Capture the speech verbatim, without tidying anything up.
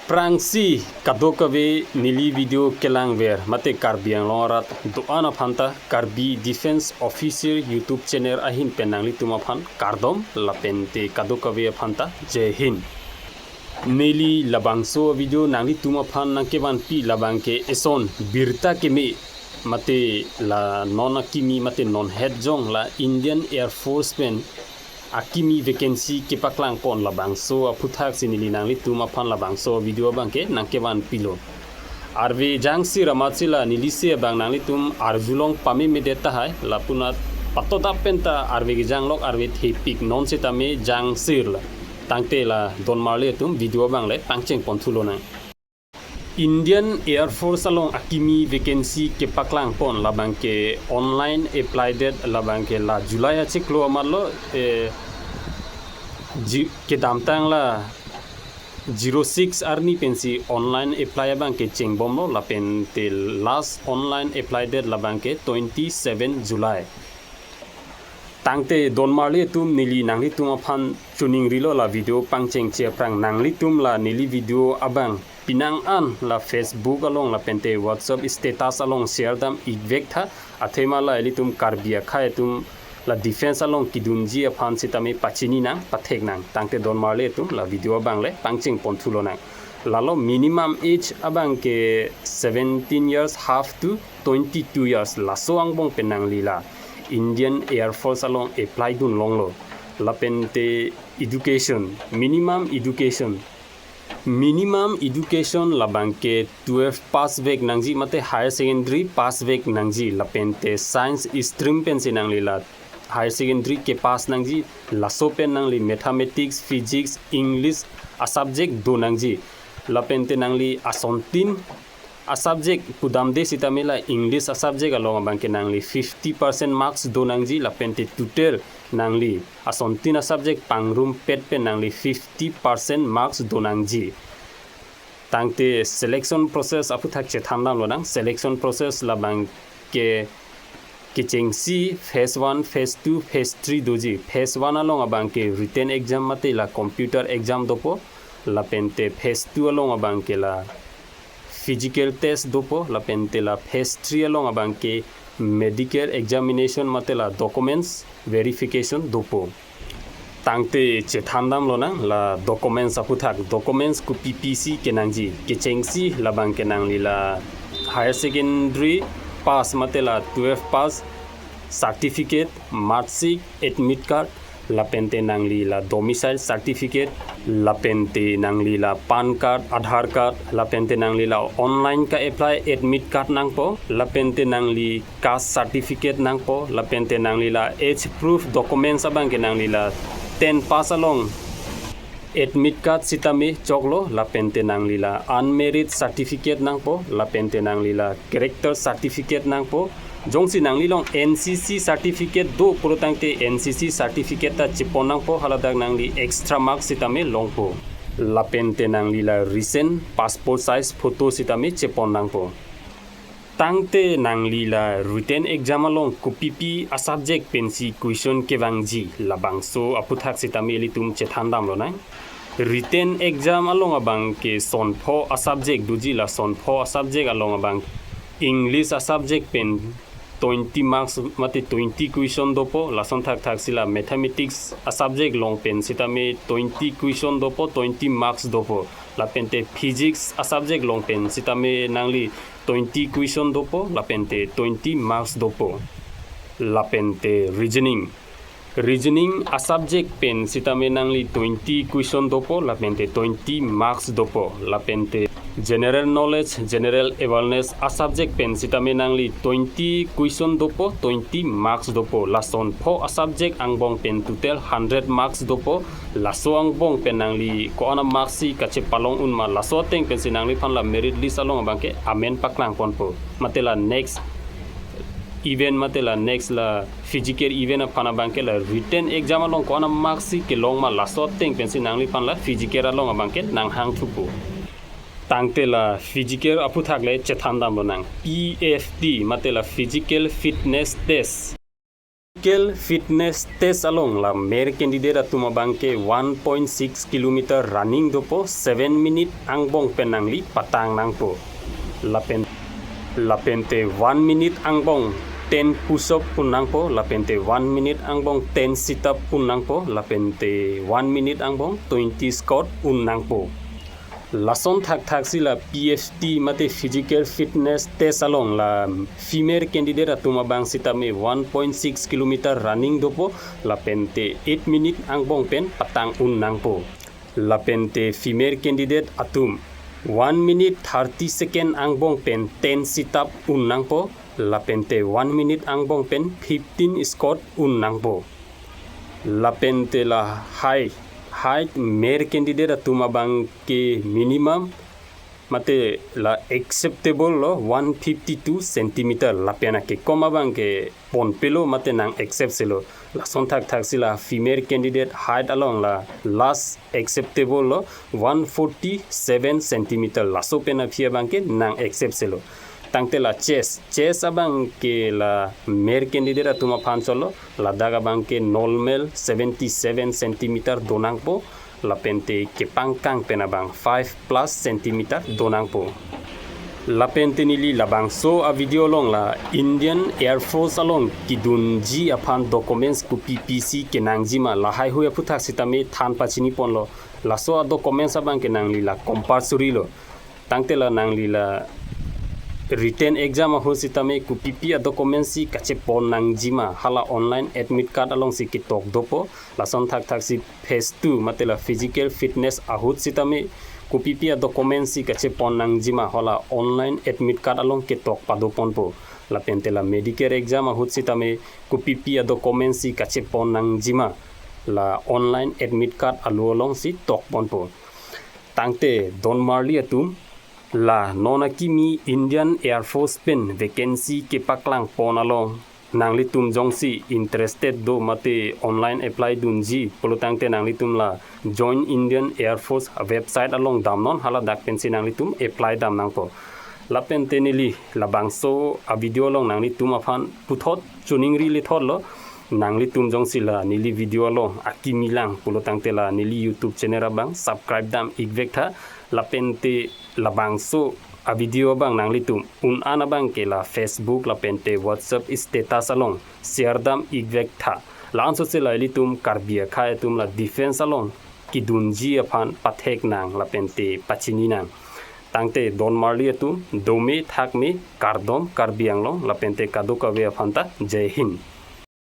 Aphrangsi kadokave neli video kelangver mate Karbi Anglong arat do-an aphanta Karbi Defence Officer YouTube channel ahin pen nanglitum aphan kardom lapente kadokave aphanta Jai Hind. Neli labangso video nanglitum aphan nangkevanpi labangke eson birta keme mate la non akimi mate non hetjong la Indian Air Force pen akimi vacancy kepaklangpon labangso aphuthaksi neli nanglitum aphan labangso video abangke nangkevanpilo. Arve jangsir amatsi la nelisi abang nanglitum arjulong pamemedet tahai, lapunat patodap penta arve kejanglok arve thepik non sitame jangsir la. Tangte la donmarli atum video abang le pangchengpon thulonang. Indian Air Force along akimi vacancy kepaklangpon labangke online apply det labangke la July achiklo amatlo, eh, ji-, kedamtang la zero six arni pensi online apply abangke chengbomlo lapente last online apply det labangke twenty seven July. Tangte donmarli atum neli nanglitum aphan chuningrilo la video pangchengche aphrang nanglitum la neli video abang penang an la Facebook along lapente WhatsApp status along share dam ikvek tha athema la ilitum Karbi akhei atum la defence along kedunji aphan sitame pachininang patheknang. Tangte donmarli atum la video abang le pangchengpon thulonang. Lalo minimum age abangke seventeen years half to twenty two years laso angbong pen nangli la Indian Air Force along apply dun longlo. Lapente education, minimum education. Minimum education labangke twelve pass vek nangji mate higher secondary pass vek nangji lapente science stream pensi nangli la higher secondary kepass nangji, laso pen nangli mathematics, physics, English asubject do nangji. Lapente nangli asontin asubject pudamde sitame la English asubject along abangke nangli fifty percent marks do nangji lapente total nangli asontin asubject pangrumpet pen nangli fifty percent marks do nangji. Tangte selection process aphuthak chethandamlonang. Selection process labangke kechengsi phase one, phase two, phase three doji. Phase one along abangke written exam mate la computer exam dopo. Lapente phase two along abangke la physical test dopo. Lapente la phase three along abangke medical examination mate la documents verification dopo. Tangte chethandamlonang la documents aphuthak. Documents kopipisi kenangji. Kechengsi labangke nangli la higher secondary pass mate la twelve pass certificate, marksheet, admit card, lapente nangli la domicile certificate, lapente nangli la PAN card, Aadhaar card, lapente nangli la online ka-apply admit card nangpo, lapente nangli caste certificate nangpo, lapente nangli la age proof documents abangke nangli la ten pass along admit card sitame choklo, lapente nangli la unmarried certificate nangpo, lapente nangli la character certificate nangpo. Jongsi nanglilong N C C certificate do pulotangte N C C certificate ta chepon nangpo, haladak nangli extra marks sitame longpo. Lapente nangli la recent passport size photo sitame chepon nangpo. Tangte nangli la written exam along kopipi asubject pensi question kevangji labangso aphuthak sitame ilitum chethandamlonang. Written exam along abangke sonpho asubject doji, la sonpho asubject along abang English asubject pen twenty marks mate twenty question dopo, lason thakthaksi la mathematics asubject along pen sitame twenty question dopo, twenty marks dopo. Lapente physics asubject along pen sitame nangli twenty question dopo, lapente twenty marks dopo. Lapente reasoning. Reasoning asubject pen sitame nangli twenty question dopo, lapente twenty marks dopo. Lapente general knowledge, general awareness asubject pen sitame nangli twenty question dopo, twenty marks dopo. Lasonpho asubject angbong pen total hundred marks dopo. Laso angbong pen nangli ko-an amarks si kachepalong unma, laso ateng pensi nangliphan la merit list along abangke amen paklangponpo. Mate la next event mate la next la physical event aphan abangke la written exam along ko-an amarks si kelongma, laso ateng pensi nangliphan la physical along abangke nanghangthupo. Tangte la physical aphuthak le chethandamlonang. P F T mate la physical fitness test. Physical fitness test along la male candidate atum abang ke one point six kilometer running dopo, seven minute angbong pen nangli patang nangpo. Lapen lapente one minute angbong ten push up un nangpo, lapente one minute angbong ten sit up un nangpo, lapente one minute angbong twenty squat un nangpo. Lason thakthak si la P F T mate physical fitness test along la female candidate atum abang sitame one point six kilometer running dopo, lapente eight minute angbong pen patang un nangpo. Lapente female candidate atum one minute thirty second angbong pen ten sit up un nangpo, lapente one minute angbong pen fifteen squat un nangpo. Lapente la height, height male candidate atum abang ke minimum mate la acceptable lo one fifty two centimeter, lapen akekom abang ke ponpelo mate nang accept selo. Lason thakthak si la female candidate height along la last acceptable lo one forty seven centimeter, laso pen aphi abang ke nang accept selo. Tangte la chest, chest abang ke la male candidate atum aphan cholo, ladak abang ke normal seventy seven centimeter do nangpo, lapente kepangkang pen abang five plus centimeter do nangpo. Lapente neli labangso a video along la Indian Air Force along kedunji aphan documents kopi pisi kenangji ma, lahai hui aphuthak sitame than pachini ponlo. Laso a documents abang ke nangli la compulsory lo. Tangte la nangli la written exam ahut sitame kopi pi a documents si kachepon nangji ma, hala online admit card along si ketok dopo. Lason thakthak si phase two mate la physical fitness ahut sitame kopi pi a documents si kachepon nangji ma, hala online admit card along ketok pado ponpo. Lapente la medical exam ahut sitame kopi pi a documents si kachepon nangji ma, la online admit card alo along si tok ponpo. Tangte don marli atum, la non akimi Indian Air Force pen vacancy kepaklang pon along nanglitum jongsi interested do mate online apply dunji pulo tangte nanglitum la Join Indian Air Force website along damnon, haladak pensi nanglitum apply dam nangpo. Lapente neli labangso a video along nanglitum aphan puthot choningri lethot lo. Nanglitum jongsi la neli video along akimi lang pulo tangte la neli YouTube channel abang subscribe dam ikvek tha, lapente labangso a video abang nanglitum un-an abang ke la Facebook lapente WhatsApp status along share dam ikvek tha. La-anso si la ilitum Karbi akhei atum la defense along kedunji aphan pathek nang lapente pachini nang. Tangte don marli atum, dome thakme, kardom Karbi Anglong lapente kadokave aphan ta Jai Hind.